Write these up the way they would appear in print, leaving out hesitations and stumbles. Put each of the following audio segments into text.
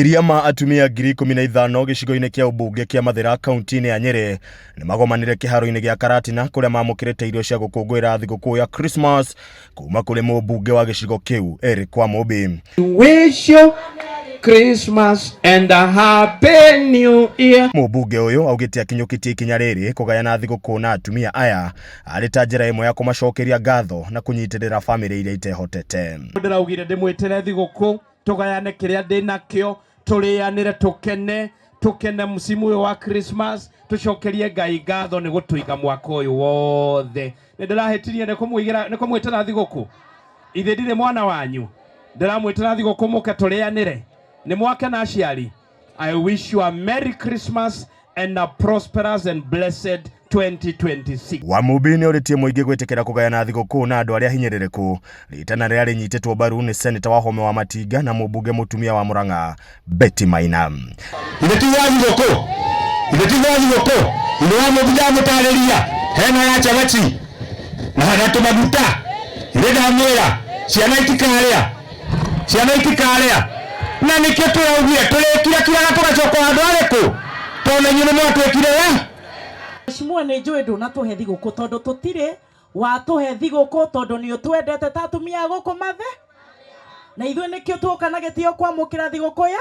Makĩria ma atumia 15,000 gĩcigo-inĩ kĩa ũmbunge kĩa Mathĩra kaunti-inĩ ya Nyĩrĩ nĩ magomanire kĩharo-inĩ gĩa Karatina kũrĩa mamũkĩrĩte irio cia gũkũngũĩra thigũkũ ya Christmas kuma kũrĩ mũmbunge wa gĩcigo kĩu Eric Wamũmbi. Wish you Christmas and a happy new year. Mũmbunge ũyũ augĩte akinyũkĩtie ikinya rĩrĩ kũgayana thigũkũ na atumia aya arĩ ta njĩra ĩmwe ya kũmacokeria ngatho na kũnyitĩrĩra famĩlĩ iria itehotete. Ndĩraugire ndĩmwĩtĩre thigũkũ tũgayane kĩrĩa ndĩ nakĩo tũrĩanĩre tũkene tũkene msimu ũyũ wa Christmas tũcokerie Ngai ngatho nĩ gũtũiga mwaka ũyũ wothe. Nĩ ndĩrahĩtirie nĩ kũmũigĩra nĩ kũmwĩtĩra thigũkũ? Ithe ndirĩ mwana wanyu? Ndĩramwĩtĩra thigũkũ mũke tũrĩanĩre. Nĩ mwakena aciari? I wish you a Merry Christmas and a prosperous and blessed 2026. Wamũmbi nĩ orĩtie mũingĩ gwĩtĩkĩra kũgayana thigũkũ na andũ arĩa ahinyĩrĩrĩku. Rĩtana rĩrĩa rĩnyitĩtwo mbaru nĩ seneta wa Home wa Matinga na mũmbunge mũtumia wa Murang'a Betty Maina. Ithe ti gwa thigũkũ, ithe ti gwa thigũkũ, ithe wa mũmbi ndamũtarĩria, hena ya cabaci na hena tũmaguta, ithe ndamwĩra ciana itikarĩa, ciana itikarĩa, na nĩkĩo tũraugire tũrĩkirakiraga tũgacoka handũ harĩkũ, tondũ na inyuĩ nĩ mwatwĩkire we. Mheshimiwa nĩ njũĩ ndũnatũhe thigũkũ tondũ tũtirĩ watũhe thigũkũ tondũ nĩ ũtwendete ta atumia a gũkũ mathe na ithuĩ nĩkĩo tuoka na gĩtĩo kwamũkĩra thigũkũ ya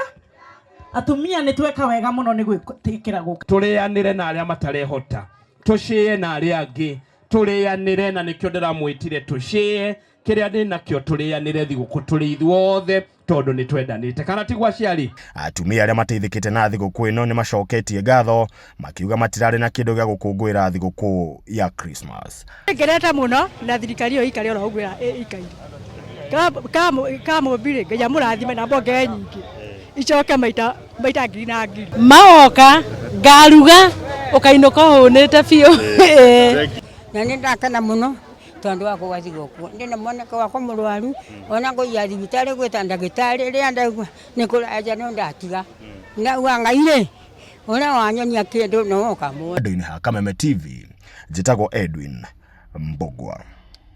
atumia. Nĩ tweka wega mũno nĩ gwĩtĩkĩra gũka. Tũrĩanĩre na arĩa matarehota, tũcĩe na arĩa angĩ, tũrĩanĩre, na nĩkĩo ndĩramwĩtire tũcĩe kĩrĩa ndĩ nakĩo, tũrĩanĩre thigũkũ tũrĩ ithuothe tondũ nĩ twendanĩte, kana tiguo aciari? Atumia arĩa mateithĩkĩte na thigũkũ ĩno nĩ macoketie ngatho makiuga matirarĩ na kĩndũ gĩa gũkũngũĩra thigũkũ ya Christmas. Ngenete mũno na thirikari ĩyo ĩikare oro ũguo ĩikaire. Kamũmbi rĩ, Ngai amũrathime na mbonge nyingĩ icoke maita maita ngiri na ngiri. Mawoka ngaruga ũkainũka ũhũnĩte biũ. Na nĩ ndakena mũno tondũ wa kũgwa thigũkũ. Ndĩna mwanake wakwa mũrwaru, ona ngũiya thibitarĩ gwĩta ndagĩtarĩ rĩrĩa ndaigua nĩ kũranja no ndatiga. Ndauga Ngai rĩ, ũrĩa wanyonia kĩndũ no ũkamuona. Handũ-inĩ ha Kameme TV, njĩtagwo Edwin Mbũgua.